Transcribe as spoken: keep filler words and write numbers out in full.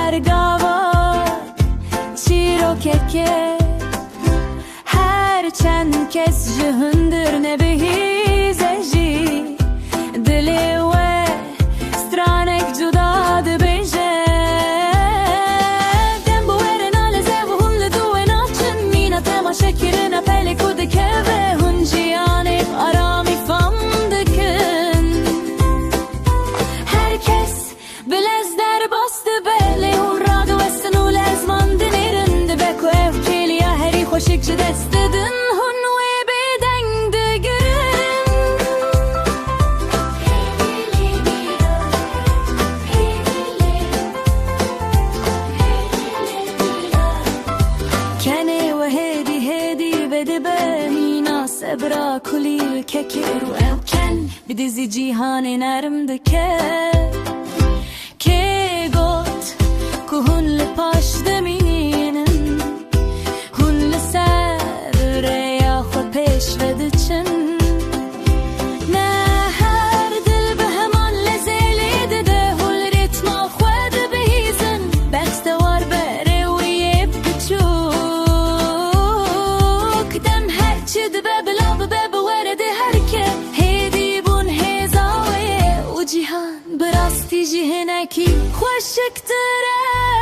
Her gava çîrokeke, her çend kes ji hundir nebihîze jî, dilê we stranek cuda dibêje. Dem biwerin a li zev hûn li dû wê naçin, mîna temaşekirina pelê ku dikeve, hûn jiyanê aramî fam dikin. Her kes bi lez derbas dibe, lê hûn radiwestin û lezman dinêrin. Dibe ku ev kêliya herî xweşik ji dest didin, hûn wê bêdeng digirin. Kenê we hêdî hêdî vedibe, mîna sebra kulî kekir û ew ken bi dizî cîhanê nerm dike. Kê got ku hûn li paş dimînin, hûn li ser rêya xwe pêş ve diçin. Ne her dil bi heman lezê lê dide, hûn li rîtma xwe dibihîzin, bextewar berê wî yê biçûk. Dem her çi dibe bila bibe bi weredê her ke, hêdî bûn hêza wê ye û cîhan bi rastî jî hinekî xweşiktir e.